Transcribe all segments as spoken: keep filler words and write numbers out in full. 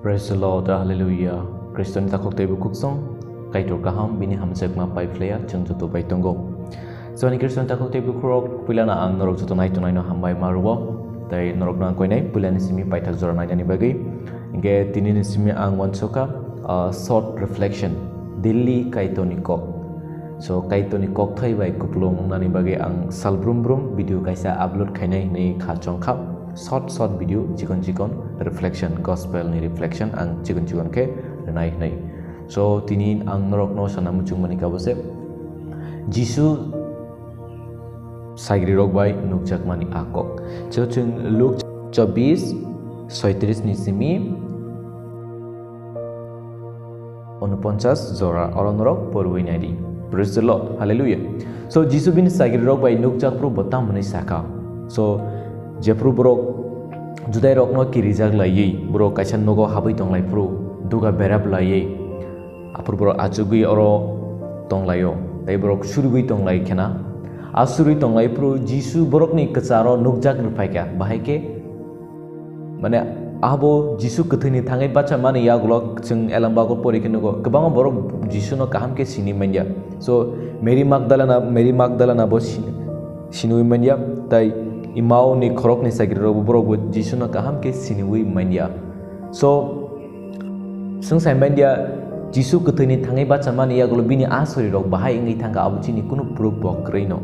Praise the Lord, hallelujah. Khristo ni takhuk tei bukhuk song, Kaitor kaham, bini hamjakma pai phlaiya, chwng joto bai tongo. So, ani Khristo ni takhuk tei bukhuk rok, puilana ang norok joto nai tongnai no hambai ma rwo. Tei norok no ang koinai, puilani simi paithak jora nainani bagwi. Hingke tini ni simi ang wansukha, ah, short reflection, daily Kaitor ni kok. So, Kaitor ni kokthai bai kupulung wngnani bagwi ang sal brum brum video kaisa upload khainai hinwi kha chongkha. Short short video, chikon chikon reflection, gospel ni reflection ang chikon chikon khe rwnai hinwi. So, tini ang norokno sana muchungmani kabo se Jisu sagrirok bai nukjakmani a kok. So, chwng Luk chobbish, soitris ni simi unuponchas jora oro norok porwi naidi. Praise the Lord. Hallelujah. So, Jisu bini sagrirok bai nukjak phuru bo tamo hinwi sakha. So, jephuru borok Judairokno kirijak laiwi borok kaisa nogo habwi tonglai phuru duga berap laiwi aphuru borok achugwi oro tonglaio. Tei borok surigwi tonglai khena. A surigwi tonglai phuru Jisu borokni kwcharo nukjak rwphaikha. Bahai khe Mane, abo Jisu kwthwini thangwi bachamani yagulo chwng Elambago pori khe nugo, kwbangma borok Jisuno kaham khe sini manya. So, Mary Magdalena, Mary Magdalena bo sini, siniwi manya, tai Imao ni khoroknwi sagrirokbo borokbo Jisuno kaham khe siniwi manya. So, chwng sai manya, Jisu kwthwini thangwi bachamani yagulo bini a sorirok bahai wngwi thangkha, abo chini kunu proof bo kwrwino.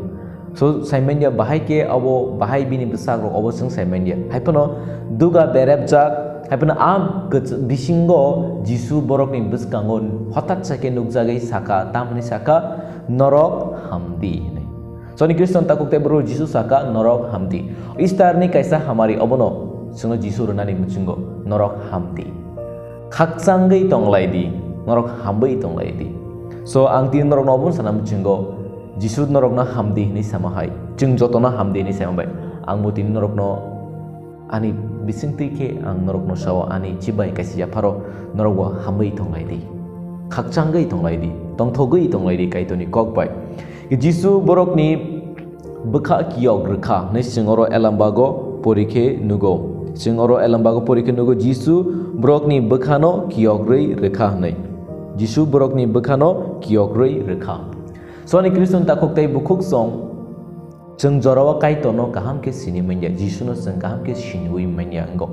So, sai manya bahai khe abo bahai bini bwsarok obo chwng sai manya. Hai phano duga berepjak, hai phano a kwch-, bisingo Jisu borokni bwskango hotat sa khe nukjagwi sakha, tamoni sakha, "Norok hamdi," hinwi. So, ani Khristo ni takhuk tei borok Jisu sakha, "Norok hamdi." Easter ni kaisa hamari obono chwngno Jisu rwnani muchungo, "Norok hamdi." Khakchangwi tonglaidi, norok hambai tonglaidi. So, ang tini norokno obono sana muchungo, Jisu norokno hamdi hinwi sama hai, chwng jotono hamdi hinwi sama bai. Ang bo tini norokno ani bisingtwi khe ang norokno sao, ani chibai kaisa yapharo norokbo hambai tonglaidi. Khakchangwi tonglaidi, tongthogwi tonglaidi Kaitorni kok bai. Jisu borokni bwkha kiyok rwkha hinwi chwng oro Elambago pori khe nugo. Chwng oro Elambago pori khe nugo, Jisu borokni bwkhano kiyok rwi rwkha hinwi. Jisu borokni bwkhano kiyok rwi rwkha. So, ani Khristo ni takhuk tei bukhuk song, chwng jorao Kaitorno kaham khe sini manya, Jisuno chwng kaham khe siniwi manya wngo.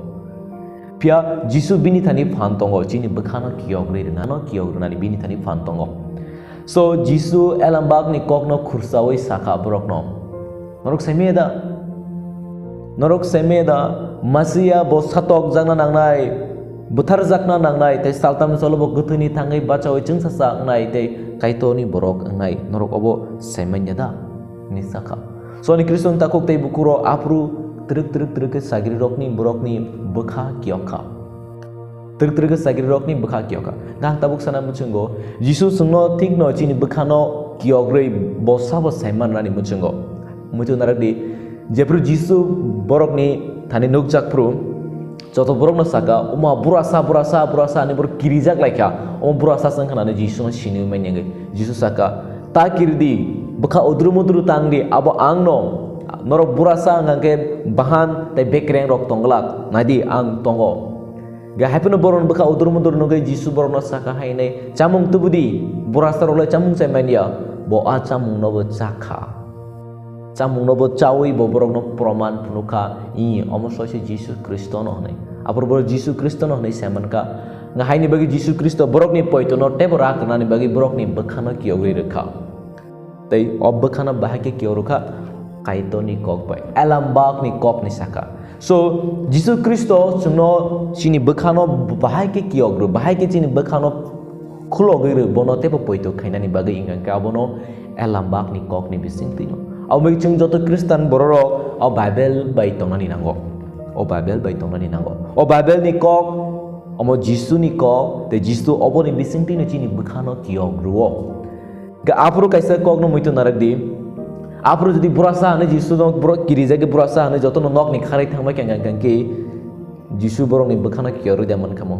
Phiya Jisu bini thani phan tongo, chini bwkhano kiyok rwi rwnano kiyok rwnani bini thani phan tongo. So, Jisu Elambakni kokno khursawi sakha borokno, "Norok saimaya da? Norok saimaya da? Masia bo satokjakna nangnai, butharjakna nangnai, tei saltamni salo bo kwthwini thangwi bachaui chwngsacha wngnai, tei Kaitorni borok wngnai. Norok obo saimanya da?" hinwi sakha. So, ani Khristo ni takhuk tei bukhuro aphuru twrwk twrwk twrwk khe sagrirokni borokni bwkha kiyokha. Twrwk twrwk khe sagrirokni bwkha kiyokha. Ang tabuk sana muchungo, Jisu chwngno thikno chini bwkhano kiyokrwi bo sabo saimanrani muchungo. Muitu narakdi, jephru Jisu borokni thani nukjak phru, joto borokno saka, "Uma burasa, burasa, burasa," hinwi borok kirijak laikha. Omo burasa se wngkha hinwi Jisuno siniwi manya wngwi. Jisu saka, "Ta kiridi, bwkha udru mudru tangdi, abo angno, norok burasa wngkha khe bahan tei bekrengrok tongglak, naidi ang tongo." Ga hai phano borokni bwkha udur mudur nugwi Jisu borokno saka hai hinwi, "Chamung tubudi, burasarok lai chamung chai manya, bo a chamungno bo chakha." Chamungno bo chaui bo borokno proman phunukha, "Ih, omo soise Jisu Khristono," hinwi. Aphuru borok Jisu Khristono hinwi sai mankha. Nga haini bagwi Jisu Khristo borokni poitono teibo rak rwnani bagwi borokni bwkhano kiyogwi rwkha. Tei o bwkhano bahai khe kiyorokha Kaitorni kok bai, Elambakni kokni saka. So, Jisu Khristo chwngno chini bwkhano bahai khe kiyok rw, bahai khe chini bwkhano khulogwi rw, bono teibo poito khainani bagwi wngkha khe abono Elambakni kokni bisingtwino. Abo bai chwng joto Khristan bororok o Bible bai tongnani nango. O Bible bai tongnani nango. O Bible ni kok, omo Jisu ni kok, tei Jisu oboni bisingtwino chini bwkhano kiyok rwo. Ga aphuru kaisa kokno muitu narak di. Aphuru jodi burasa hinwi Jisu no borok kirijak khe burasa hinwi jotono nokni kharwi thangbai khe hwnka hwnkhe Jisu borokni bwkhano kiyorwi da man khamo?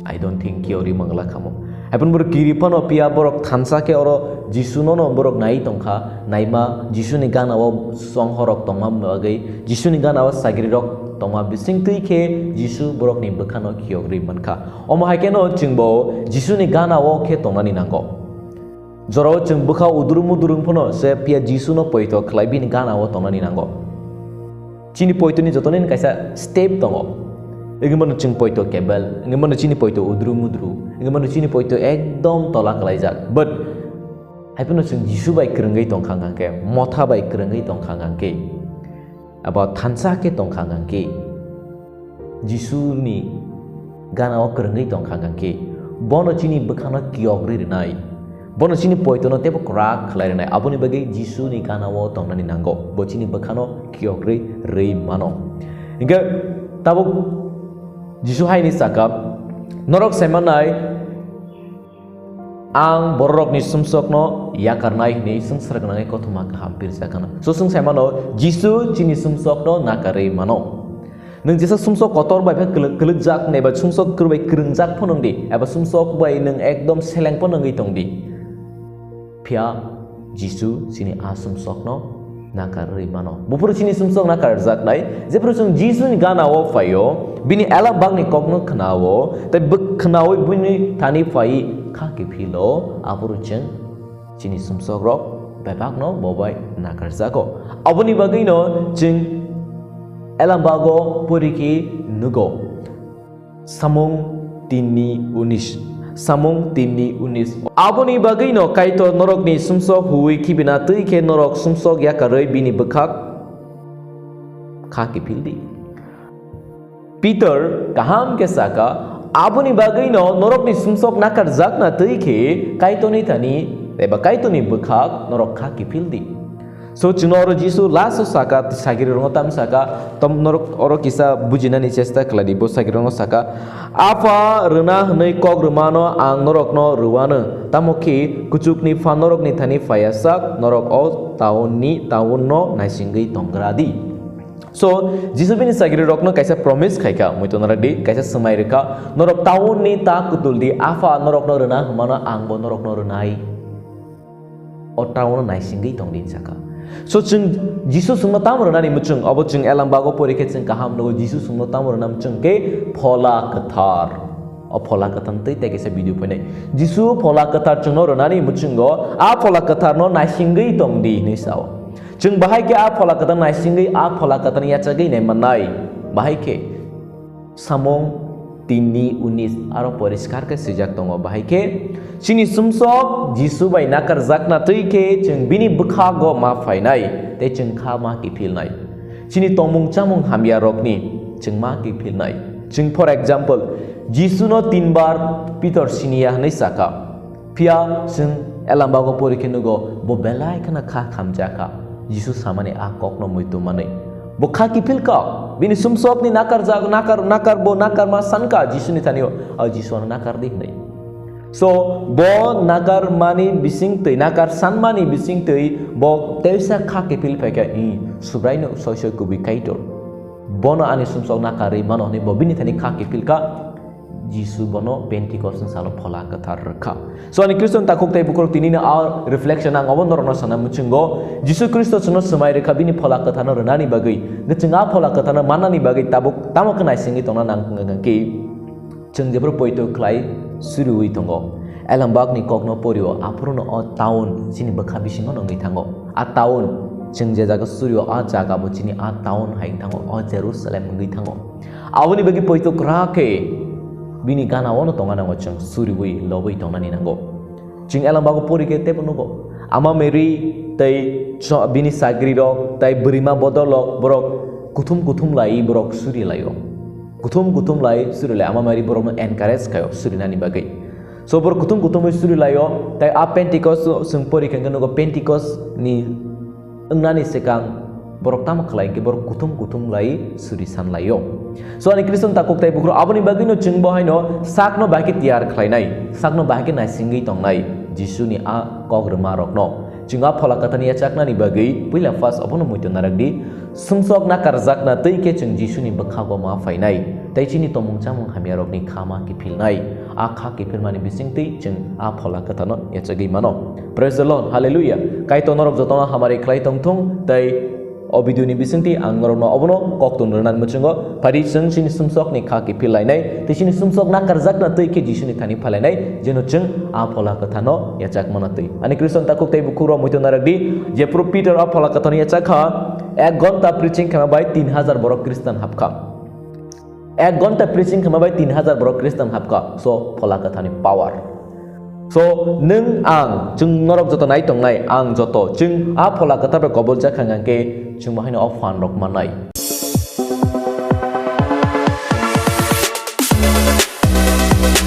I don't think kiyorwi mangla khamo. Haibon borok kiri phano phiya borok thansa khe oro Jisu no no borok nai tongkha, naima Jisu ni gana o songho rok tongma bagwi, Jisu ni gana o sagri rok tongma bising twi khe Jisu borokni bwkhano khiyogrwi mankha. Omo hai kheno chwngbo Jisuni gana-o khe tongnani nango. Jorao chwng bwkha uduru muduru wng phano se phiya Jisuno poito khlai bini gana-o tongnani nango. Chini poitoni jotonin kaisa step tongo. Wngwi mano chwng poito kebel, wngwi mano chini poito uduru muduru, wngwi mano chini poito ekdom tola kwlaijak. But hai phano chwng Jisu bai kwrwngwi tongkha hwnkhe, motha bai kwrwngwi tongkha hwnkhe, abo thansa khe tongkha hwnkhe, Jisuni gana-o kwrwngwi tongkha hwnkhe, bono chini bwkhano kiyogrwi rwnai, bono chini poitono teibo kwrak khlai rwnai, aboni bagwi Jisuni gana-o tongnani nango, bo chini bwkhano kiyogrwi rwi mano. Hwnkhe tabuk Jisu haini saka, "Norok sai mannai, ang bororokni sumsokno yakarnai," hwnwi swngchar gwnangwi kothoma kaham pirjakha. So, chwng sai mano, Jisu chini sumsokno nakarwi mano. Nwng jesa sumsok kotor bai khe kwlwk-, kwlwkjak eba sumsok kwrwi bai kwrwngjak phano wng di, eba sumsok bai nwng ekdom seleng phano wngwi tong di. Phiya Jisu chini a sumsokno nakarwi mano. Buphuru chini sumsok nakarjaknai, jephuru chwng Jisuni gana-o phaio, bini elambakni kokno khna-o, tei bw-, khnaui bini thani phai kha kiphilo, aphuru chwng chini sumsokrok bebakno bo bai nakarjago. Aboni bagwino chwng elambago porikhe nugo. Samung tinni unis. Samung tinni unis. Aboni bagwino Kaitor norokni sumsok huui khibina twi khe norok sumsok yakarwi bini bwkhak kha kiphil di. Peter kaham khe saka, "Aboni bagwino norokni sumsok nakarjakna twi khe Kaitorni thani eba Kaitorni bwkhak norok kha kiphil di." So, chwngno oro Jisu last o saka, sagiri rokno tam saka, tom norok oro kisa bujinani chesta khlai di, bo sagiri rokno saka, "Apha rwna hwnwi kok rwmano ang norokno rwano, tamo khe kuchukni pha norokni thani phaiya sak, norok o taunni taunno naisingwi tonggra di." So, Jisu bini sagiri rokno kaisa promise khaikha, muitu narak di, kaisa swmai rwkha, "Norok taunni ta kutul di, Apha norokno rwna hwnmano ang bo norokno rwnai." O taono naisingwi tong di, sakha. So, chwng Jisu chwngno tamo rwnani mwchwng, obo chwng elambago porikhe chwng kaham nugo, Jisu chwngno tamo rwna mwchwng khe Phola Kwthar. O Phola Kwthar twi tei kaisa video phainai. Jisu Phola Kwthar chwngno rwnani mwchwngo, a Phola Kwtharno naisingwi tong di hinwi sao. Chwng bahai khe a Phola Kwthar naisingwi a Phola Kwtharni yachagwi nai mannai. Bahai khe Samung tinni unis aro poriskar khe swijak tongo, bahai khe, "Chini sumsok Jisu bai nakarjakna twi khe chwng bini bwkhago ma phainai tei chwng kha ma kiphilnai." Chini tongmung chamung hamya rokni chwng ma kiphilnai. Chwng, for example, Jisuno tinbar Pitor siniya hwnwi sakha. Phiya chwng elambago pori khe nugo, bo belai kheno kha khamjakha, Jisu samani a kokno muitu manwi. Bo kha kiphilkha, bini sumsokni nakarjak, nakar, nakar bo nakarma sankha Jisuni thani-o, "O Jisu, ano nakar di," hinwi. So, bo nakarmani bisingtwi, nakar sanmani bisingtwi bo teisa kha kiphil phaikha, "I, Subraino soi soi kubui Kaitor. Bono ani sumsok nakarwi mano," hinwi bo bini thani kha kiphilkha. Jisu bono Pentecost ni salo Phola Kwthar rwkha. So, ani Khristian takhuk tei bukhuk, tinino a reflection ang obo norokno sana muchungo, Jisu Khristo chwngno swmai rwkha bini Phola Kwtharno rwnani bagwi. Chwng a Phola Kwtharno mannani bagwi tabuk tamo khe naisingwi tongna nang wngkha khe, chwng jephru poito khlai suriui tongo, elambakni kokno porio, aphuru no o town chini bwkha bisingo wngwi thango. A town chwng je jaga surio, a jaga bo chini a town hai wng thango, o Jerusalem wngwi thango. Aboni bagwi poito kwrak khe bini gana-o no tongna nango, chwng suriui lobwi tongnani nango. Chwng elambago pori khe teibo nugo, Ama Mary tei cho-, bini sagrirok tei bwrwima bodolrok borok kuthum kuthum lai borok suri laio. Kuthum kuthum lai suri lai, Ama Mary borokno encourage khaio surinani bagwi. So borok kuthum kuthumwi suri laio, tei a Pentecost chwng pori khe nugo, Pentecost ni wngnani swkang borok tamo khlai khe borok kuthum kuthum lai suri san laio. So ani Khristian takhuk tei bukhuk, aboni bagwino chwng bo haino sakno bahai khe tiyar khlainai, sakno bahai khe naisingwi tongnai Jisuni a kok rwma rokno. Chwng a Phola Kwtharni yachaknani bagwi puila first obono muitu narak di, sumsok nakarjakna twi khe chwng Jisuni bwkhago ma phainai, tei chini tongmung chamung hamya rokni kha ma kiphilnai. A kha kiphilmani bisingtwi chwng a Phola Kwtharno yachagwi mano. Praise the Lord, hallelujah. Kaitor norok jotono hamari khlai tongthung tei O video ni bisingtwi ang norokno obono koktun rwnani mwchungo, phaidi chwng chini sumsokni kha kiphil lainai, tei chini sumsok nakarjakna twi khe Jisuni thani phailainai, jeno chwng a Phola Kwtharno yachak mana twi. Ani Khristian takhuk tei bukhukrok muitu narwkdi, jephru Peter a Phola Kwtharno yachak kha, ek ghonta preaching khaima bai tin hajar borok Khristian hapkha. Ek ghonta preaching khaima bai tin hajar borok Khristian hapkha. So, Phola Kwtharni power. So, nwng ang, chwng norok joto nai tongnai, ang joto, chwng a Phola Kwthar bai kobol jak kha hwnkhe, chwng bo haino o phan rok mannai.